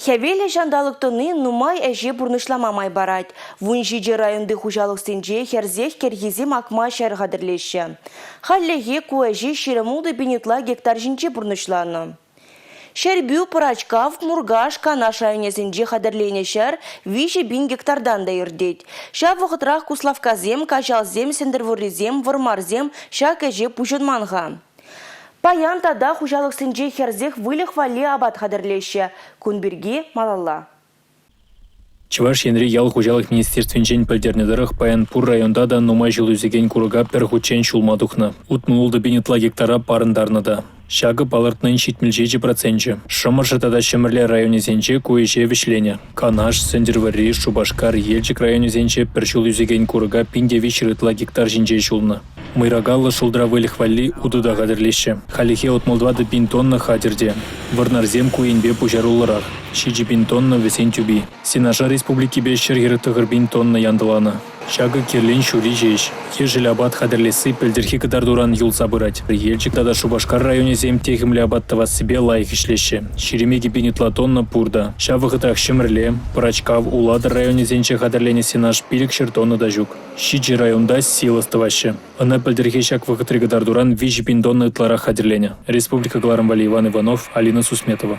Хӗвеллӗ ҫанталӑк тӑни нумай ӗҫе пурнӑҫлама май парать. 17 районти хуҫалӑхсенче хӗрсех кӗрхисем акма ҫӗр хатӗрлеҫҫӗ. Хальлӗхе ку ӗҫе 26 пин ытла гектар ҫинче пурнӑҫланӑ. Ҫӗрпӳ, Пӑрачкав, Муркаш, Канаш районӗсенче хатӗрленӗ ҫӗр 3 пин гектартан та иртет. Ҫав вӑхӑтрах Куславккасем, Каҫалсем, Сӗнтӗрвӑррисем, Вӑрмарсем ҫак ӗҫе пуҫӑнман-ха. Паян тата хуҫалӑхсенче хӗрсех выльӑх валли апат хатӗрлеҫҫӗ. Кун пирки малалла. Чӑваш Енри ял хуҫалӑх министерствинчен пӗлтернӗ тӑрӑх, паян пур районта та нумай ҫул ӳсекен курӑка пӗр хутчен ҫулма тухнӑ. 66 пин ытла гектара парӑнтарнӑ та. Ҫакӑ палӑртнин 77 проценчӗ. Шӑмӑршӑ тата Ҫӗмӗрле районӗсенче ку ӗҫе вӗҫленӗ. Канаш, Сӗнтӗрвӑрри, Шупашкар, Елчӗк районӗсенче пӗр ҫул ӳсекен курӑка 1300 ытла гектар ҫинче ҫулнӑ. Мӑйракаллӑ шултра выльӑх валли утӑ та хатӗрлеҫҫӗ. Хальлӗхе 64 пин тонна хатӗр те. Вӑрнарсем ку енпе пуҫаруллӑрах. 7 пин тонна вӗсен тӳпи. Сенажа республикипе 149 пин тонна янтӑланӑ. Ҫакӑ кирлин ҫурри ҫеҫ. Ешӗл апат хатӗрлесси пӗлтӗрхи кӑтартуран юлса пырать. Елчӗк тата Шупашкар районӗсем техӗмлӗ апат тӑвассипе лайӑх ӗҫлеҫҫӗ. 22 пин ытла тонна пур та. Ҫав вӑхӑтрах Ҫӗмӗрле, Пӑрачкав, Улатӑр районӗсенче хатӗрленӗ сенаж 500 тонна та ҫук. Ҫичӗ районта силос тӑваҫҫӗ. Ӑна пӗлтӗрхи ҫак вӑхӑтри кӑтартуран 3 пин тонна ытларах хатӗрленӗ. Республика кӑларӑм валли Иван Иванов, Алина Сусметова.